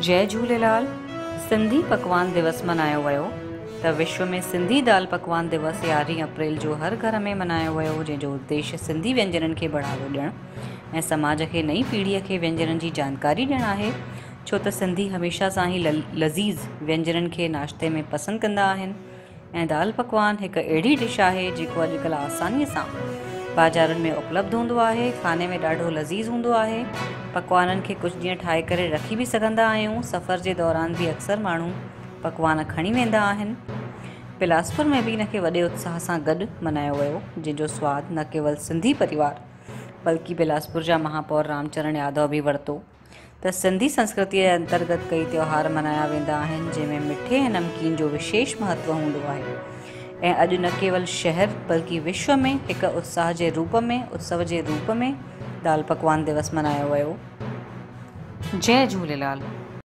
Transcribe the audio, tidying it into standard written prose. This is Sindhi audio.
جئي جهوليلال! سنڌي پڪوان دوس ملهايو ويو ته وشو ۾ سنڌي دال پڪوان دوس 11 اپريل جو هر گهر ۾ ملهايو ويو جنهن جو اديش سنڌي وينجنن کي بڙهاوو ڏيڻ ۽ سماج کي نئين پيڙهي کي وينجنن جي جانڪاري ڏيڻ آهي ڇو ته سنڌي هميشه سان ئي لذيذ وينجنن کي ناشتي ۾ پسند ڪندا آهن ۽ دال پڪوان هڪ اهڙي ڊش آهي جيڪو اڄڪلهه آساني سان بازارن ۾ اپلبڌ هوندو آهي کاني ۾ ڏاڍو لذيذ هوندو آهي پڪوانن کي ڪجهه ڏينهن ٺاهي ڪري رکي به سگهندا آهيون سفر جي دوران به اڪثر ماڻهو پڪوان کڻي ويندا آهن بلاسپور ۾ به ان کي وڏي اتساهه سان گڏ ملهايو ويو جنهن جو سواد نه ڪيول سنڌي پريوار بلڪه بلاسپور جا مهاپور رامچرڻ يادو به ورتو. ته سنڌي سنسڪرتيء جي انترگت ڪئي تيوهار ملهايا ويندا آهن، جنهن ۾ مٺي ۽ نمڪين جو وشيش مهتو هوندو آهي ۽ اڄ نه ڪيول شهر بلڪه وشو ۾ هڪ اتساهه جي روپ ۾ اتسو جي روپ ۾ دال پڪوان دوس ملهايو ويو. جئي جهوليلال.